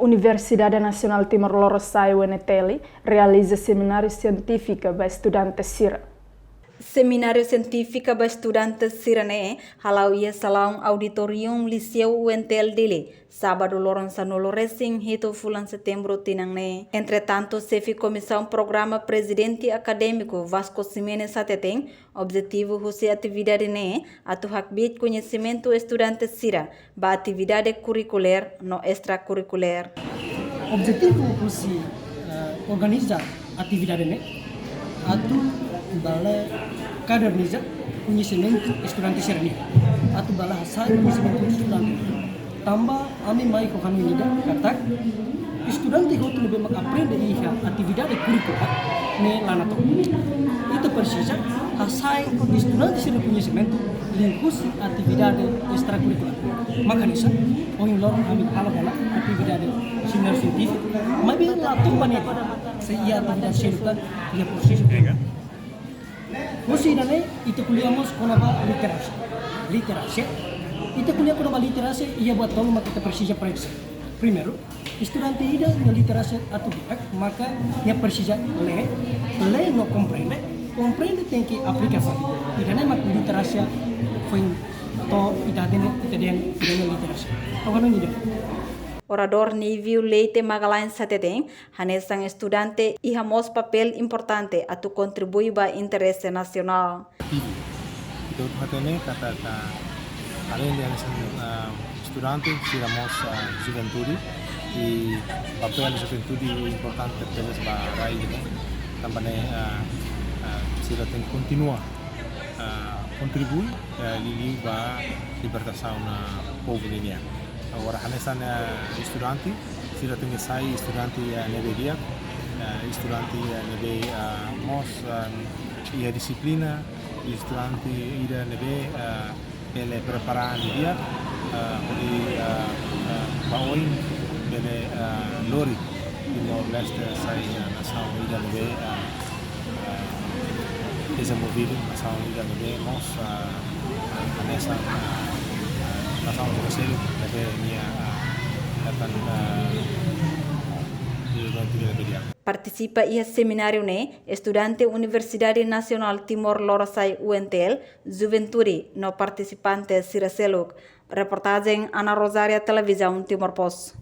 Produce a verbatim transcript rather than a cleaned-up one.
Universidade Nasionál Timor Lorosa'e, U N T L, realiza semináriu sientífiku ba estudante sira. Semináriu sientífiku ba estudante sira ne'e hala'o iha salaun auditorium Liseu U N T L Dili, sábadu loron sanulu resin hitu fulan setembru tinan ne'e. Entretantu, xefe komisaun programa, prezidente akadémiku Vasco Ximenes hateten, objetivu husi atividade ne'e atu hakbiit koñesimentu estudante sira ba atividade kurrikulár no estrakurrikulár. Objetivu husi, eh, organiza atividade ne'e atu bele kaderiza koñesimentu estudante sira-nian, atu bele hasa'e koñesimentu estudante. Tanba ami mai ho hanoin ida katak estudante hotu ne'ebé mak aprende iha atividade kurrikulár ne'e la natoon. Ita presiza hasa'e estudante sira-nia koñesimentu liuhusi atividade estrakurrikulár. Maka hanesan, ohin loron ami hala'o ba atividade semináriu sientífiku, maibé la to'o ba ne'e de'it, sei iha atividade seluk tan iha prosesu. Husi ida-ne'e, ita ko'alia mós kona-ba literasia. Literasia. Ita ko'alia kona-ba literasia, iha buat tolu mak ita presiza preenxe. Primeiru, estudante ida-nia literasia atu di'ak, maka nia presiza lee, lee no komprende, komprende tenke aplika fali. Ida-ne'e mak literasia foin to'o ita hatene, ita dehan, ita dehan literasia. Agora, ida. Oradór Nível Leite Magalhães hateten, hanesan estudante iha mós papél importante atu kontribui ba interese nasionál. Ativu. Ita hotu hatene katak aleinde hanesan, ah, estudante, sira mós, ah, juventude, i papél juventude importante tebes ba rai ne'e, tanba ne'e, ah, ah, sira tenke kontinua, ah, kontribui, ah, liuliu ba libertasaun, ah, povu ninian. Agora, hanesan, ah, estudante, sira tenke sai estudante, ah, ne'ebé di'ak, ah, estudante, ah, ne'ebé, ah, mós, ah, iha dixiplina, estudante ida ne'ebé, ah, bele prepara an di'ak, ah, hodi, ah, ah, ba oin bele, ah, lori Timor-Leste sai, ah, nasaun ida ne'ebé, ah, ah, dezenvolvidu, nasaun ida ne'ebé mós, ah, ah, hanesan, ah, ah, nasaun sosiál ne'ebé nia, ah, datan, ah, dezenvolvimentu ida ne'ebé di'ak. Partisipa iha semináriu ne'e estudante Universidade Nasionál Timor Lorosa'e, U N T L, juventude no partisipante sira seluk. Reportajen Ana Rosária, Televizaun Timor Post.